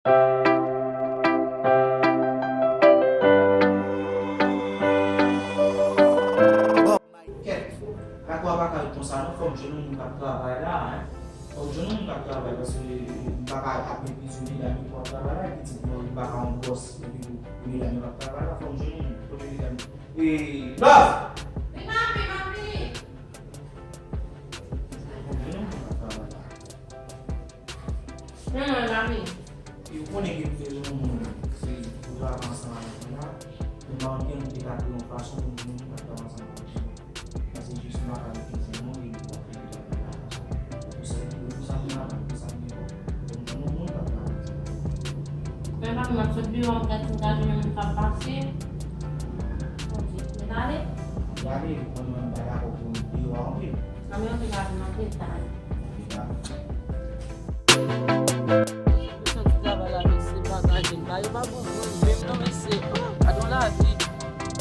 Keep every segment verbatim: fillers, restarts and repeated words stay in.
Kèt, atò a pa ka ret konsa non, fò m jwenn yon moun k ap travay la, en. Fò m jwenn yon moun k ap travay, paske m pa ka ap meprize medam yo pou ap travay la, epi di m pa ka yon bòs, epi medam yo p ap travay la, fò m jwenn yon moun, kote medam yo? E, Love! Wi, papi, m ap vini. Fò m jwenn yon moun k ap travay la. Non, non, l ap vini. Yo konnen ke m bezwen yon moun, se pou travay ansanm avèk mwen la. Men m pa konn ki moun ki ka twouve yon fason pou m jwenn yon moun k ap travay ansanm avèk mwen. Paske jis m pa ka mete zanmi mwen, e m ap fè travay la. Pou sa, pou sa m ap, pou sa m gen kòb. Pou m jwenn yon moun k ap travay ansanm avèk mwen. Men papi, m ap sot biwo a, m gad si m ka jwenn yon moun k ap pase. Ok, mwen ale. Mwen ale, mwen menm m pa dakò pou m deyò anpil. Nan men yon ti gade nan detay. Mwen santi travay la, mesye, pa ka jwenn la. Yo pa bon pou nou menm non, mesye. Oh, pa gen lavi.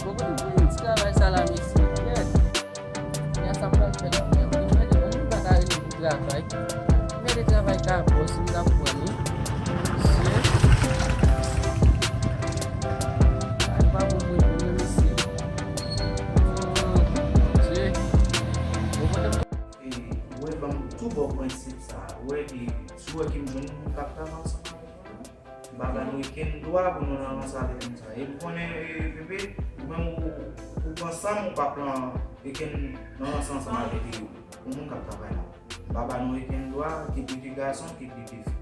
Bon, kote pou yon ti travay sa la, mesye? Kèt. Kounya sa m pral fè la, mwen, mwen, mwen, mwen, mwen pa ka rele pou travay. Mwen de travay ka bòs, m ka pran li. Mesye. Ay, pa bon pou nou menm, mesye. Oh, Bondye. Bon, mwen, e, wè, ban m tou bon prensip sa. Wè, e, si w wè ke m jwenn moun k ap travay ansanm avèk mwen, m pa ba nou okenn dwa pou nou nan ranse avèk moun sa. E m konnen, e, Pepe, ou menm ou, ou pran san m, ou pa pran okenn nan ranse ansanm avèk li. Pou moun k ap travay la. M pa ba nou okenn dwa, kit li te gason, kit li te fi.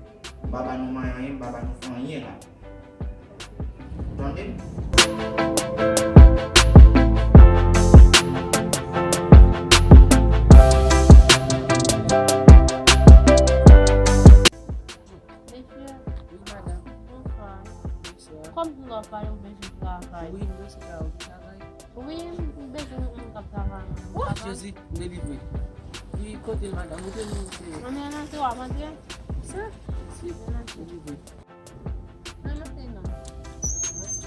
M pa ba nou manyen anyen, m pa ba nou fè anyen la. Tande m? Mesye. Wi, madanm. Bonswa. Bonswa. Kòm di lòt pale ou bezwen travay. Wi, m bezwen travay. Wi, m bezwen yon moun k ap travay. Oh, Jezi, m delivre. Wi, kote l, madanm? Ou te di se... Ann, ann, antre, w ap antre? Sa? Si, m delivre. Ann, antre non. Mèsi.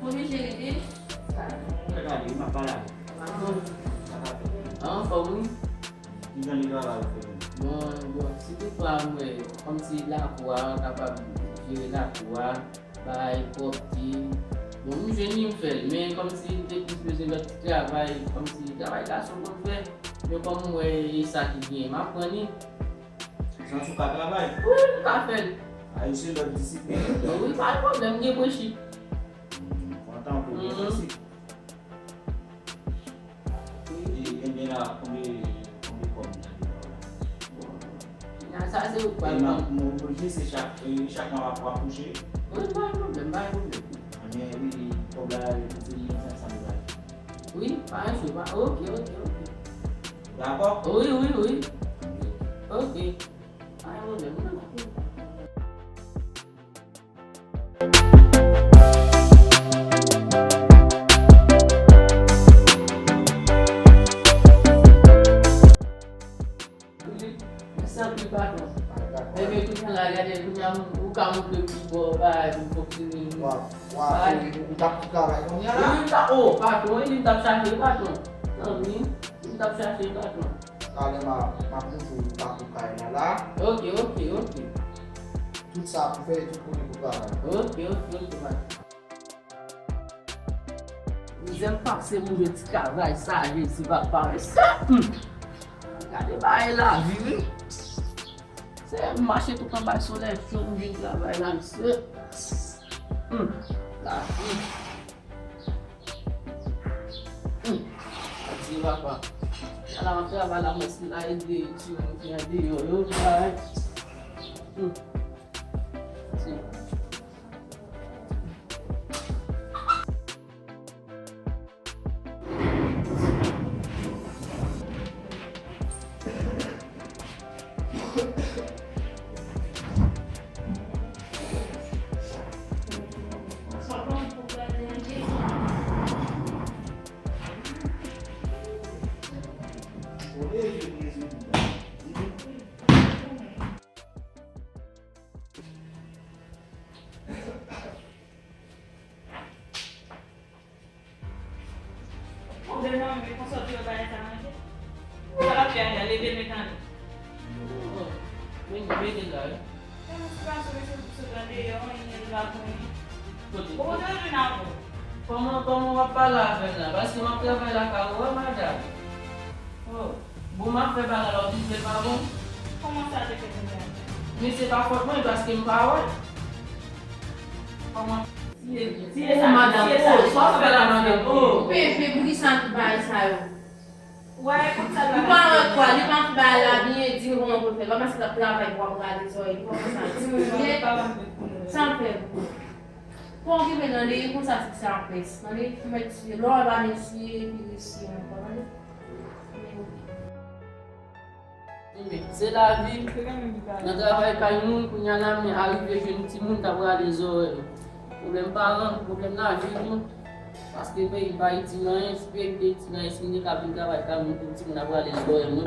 Mwen oblije rete. Mwen gade, m ap pale avè w. Anfòm, wi. Kijan de travay ou fè menm? Bon, bon, si toutfwa m wè, kòmsi lakou a, kapab jere lakou a, bay pwòpte. Bon, m jwenn li, m fè l, men kòmsi m te plis bezwen lòt ti travay, kòmsi travay gason konn fè, men kòm m wè e sa ki genyen, m ap pran li. Jan sou ka travay? Wi, m ka fè l. A, yo se lòt disiplin. Wi, pa gen pwoblèm, m gen prensip. Hmm, kontan pou gen prensip. Wi. E, ebyen la, konbyen, konbyen kòb m ta gen la? Bon, la, sa se ou k pral ban m. M oblije, se chak, e, chak mwa w ap touche? Wi, pa gen pwoblèm, pa gen pwoblèm. Ebyen, wi, kòb la, se mil senk san dola. Wi, pa gen cho, pa, ok, ok, ok. Dakò? Wi, wi, wi. Ok. Pa gen pwoblèm, non. Mèsi anpil, patwon. Ebyen, kounye a la, gade, kounye a, ou ka montre m ki bò bagay pou fonksyone. Wa, wa, ou, ou t ap travay kounye a la? Wi, m t ap, o, patwon, wi, m t ap chache, patwon. Zanmi, m t ap chache, patwon. Talè m a, m ap montre w pakou kay la la. Ok, ok, ok. Tout sa pou fè, tout kote pou travay. Ok, ok, ok, patwon. Mizè m pase pou jwenn ti travay sa, Jezi papa, mesye. Hmm. Gade bagay lavi, wi. Se m mache tout anba solèy cho pou jwenn travay la, mesye. Hmm. Lavi. Hmm. Jezi papa. Ala m ap travay la, mwen si la ede ti moun ki andeyò yo, bagay. Hmm. Ti Men konsa w te wè bagay sa manje? Sa l ap fè a, leve men tande. Oh, men, men de la, wi. Kòman se pase mesye pou sot andeyò, anyen l pa konnen? Kote? Ou konn jwenn avè w? Kòman, kòman w ap pale avè m la? Paske m ap travay lakay ou, wi, madanm. Oh, bon, m ap fè bagay la, w di m se pa bon? Kòman sa te fè kounye a? Men se pa fòt mwen, paske m pa wè. Kòman? Tiye, tiye sa, madanm, tiye sa. Oh, sa w fè la, madanm? Oh. Pepe, poukisa tout bagay sa yo? Ou pa wè kwa, li pa fè bagay la byen, di m kòman pou l fè. Pa paske l ap travay pou w ap rale zòrèy li, kòman sa? Sa m fè pou ou? Pa okipe l, tande, e konsa se sa pès, tande, pou mèt siye, lè w pa mèt siye, epi resiye ankò, tande. Men, se lavi. Nan travay kay moun, kounye a la, men arive jwenn timoun k ap rale zòrèy. Pwoblèm paran, pwoblèm lavi tou. Paske peyi pa itil anyen, si peyi te itil anyen, si m te ka vin travay kay moun pou timoun ap rale zòrèy mwen.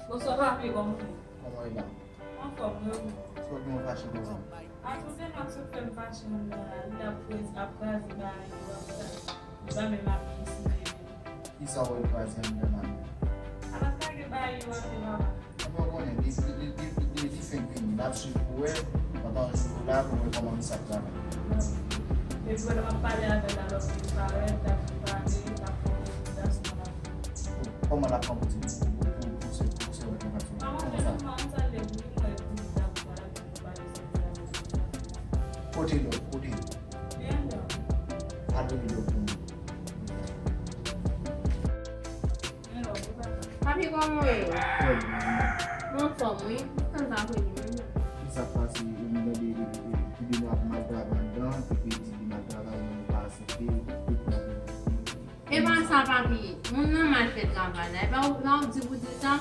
Bonswa, papi, kòman w ye? Kòman w ye la? Anfòm, wi. Sa w gen w fache konsa? A, se yon nèg sot fè m fache anndan la, li ap kraze, ap kraze bagay yo, ap kraze. Li pa menm ap vin site menm. Kisa w wè l kraze anndan la menm? Al ap lage bagay yo atè, papa. Mwen pa konnen, li, li, li, li, li, li fenk vini. N ap swiv pou wè, pandan jou la, pou wè kòman misye ap travay. Epi pandan m ap pale avè l la, lòt li parèt, l ap pale, l ap fè yon prezantasyon, l ap fè. Kòman l ap fè yon ti pou, pou, pou, pou se, pou se wè konsa? Kòman sa? Kote lòt? Kote? Al rele lòt moun. Papi, kòman w ye? Trè byen. Mwen anfòm, wi. Kisa k pase? Mwen tande, e, e, e, tou de nou ap mal travay anndan, epi di li mal travay, mwen pa aksepte, li pran pou li. E pa sa, papi. Moun nan mal fè travay la. E pa ou, pa ou di pou di sa.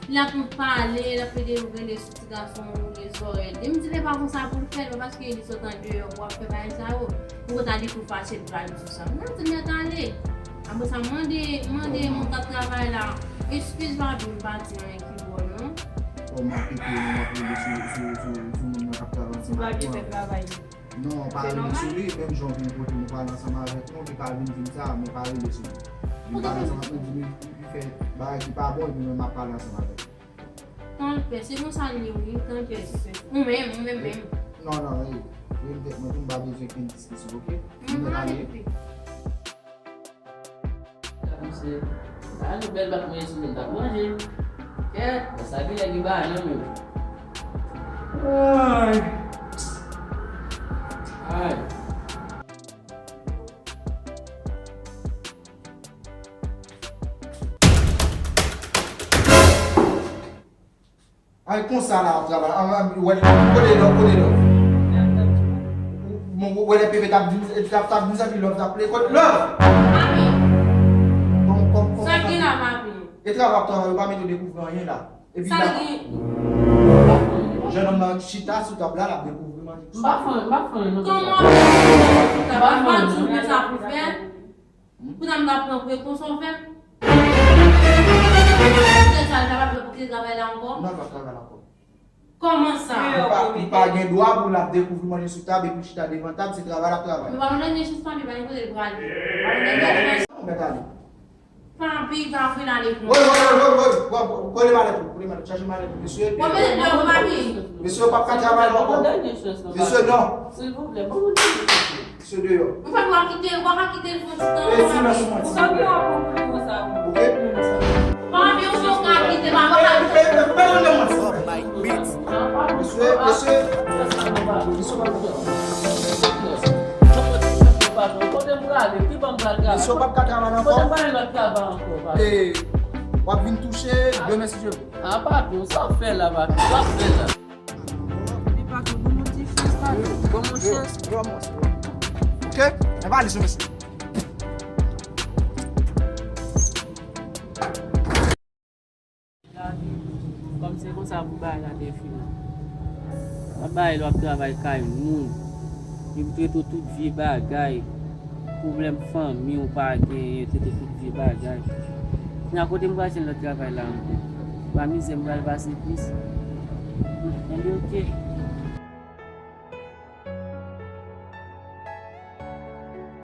L ap pale, l ap pede rele sou ti gason, rele zòrèy li. M di l e pa konsa pou l fè l, pa paske li sot andeyò pou ap fè bagay sa yo. Pou w ta di pou fache l pral di sa. M di l mèt ale. Apre sa, mande, mande moun k ap travay la eskiz, papi, m pa di anyen ki bò, non. Kòman kite nou ap rele sou, sou, sou, sou moun nan k ap travay ansanm avèk nou? Non, pa rele sou li, menm jan w vin kote nou pale ansanm avèk nou, li pa vin di m sa, men pa rele sou li. Vin pale ansanm avèk nou, di nou li fè bagay ki pa bon, epi mwen m ap pale ansanm avèk li. Tanpè, se konsa l ye, wi, tanpè. Ou menm, ou menm, menm. Non, non, e, rele tèt mwen tou, m pa bezwen kenn diskisyon, oke? Mwen ale. Misye, sa nou bèl bat mwen sou men t ap manje. Kèt, sa genlè gen bagay nan men. Ay. Ay. Ay, konsa la w ap travay. A, a, wè, kote lòv, kote lòv? Bon, wè lè Pepe t ap di, t ap, t ap di sa ki lòv t ap plede. Kote lòv? Papi. Kòm, kòm, kòm. Sa ki la, papi? E travay w ap travay, yo pa mete w dekouvri anyen la. Epi sa la, ki jennonm nan chita sou tab la, l ap dekouvri manje. M pa fè, m pa fè anyen non. Kòman w ap dekouvri manje sou tab la? M pa di w men sa pou fè. Kounye a m ta pran pou e konsa w fè m. Kote sa l ta pral pran pou ki travay la ankò? Non, l p ap travay la ankò. Kòman sa? Li pa, li pa gen dwa pou l ap dekouvri manje sou tab epi chita devan tab, se travay l ap travay. Nou pa nan dènye chans, papi, pa gen kote l prale. Pa nan dènye chans. Non, mèt ale. Papi, pa vin ale pou mwen. Woy, woy, woy, woy, woy, woy, kole malèt ou, kole malèt, chache malèt ou, mesye. Bon, men, non, papi. Mesye, w p ap ka travay la ankò. Mesye, non. Silvouplè, ban mwen dènye chans. Mesye deyò. M pa ka kite l, m pa ka kite l pou ti tan. E silans ou mwen. Ou ka gen yon bon pou li konsa. Oke? Papi, ou pa ka kite, pa ka kite. Mesye, mesye. Mesye, mesye, pa ka. Kote m prale? Ki bò m pral travay? Mesye, w p ap ka travay ankò. Kote m pral lòt travay ankò, papa? E, w ap vin touche demen si Dye vle. A, patwon, sa w fè la, patwon? Sa w fè la? Li pa tou bon, mon ti chans, patwon. Bon, mon chans. Ok? N ap ale sou mesye. Lavi, kòm se konsa pou bagay la te fini. Sa bay lè w ap travay kay moun, yo trete w tout vye bagay, pwoblèm fanmi w pa genyen, yo trete w tout vye bagay. Kounye a kote m pral jwenn lòt travay la ankò? Pa mizè m pral pase plis. Enben, oke.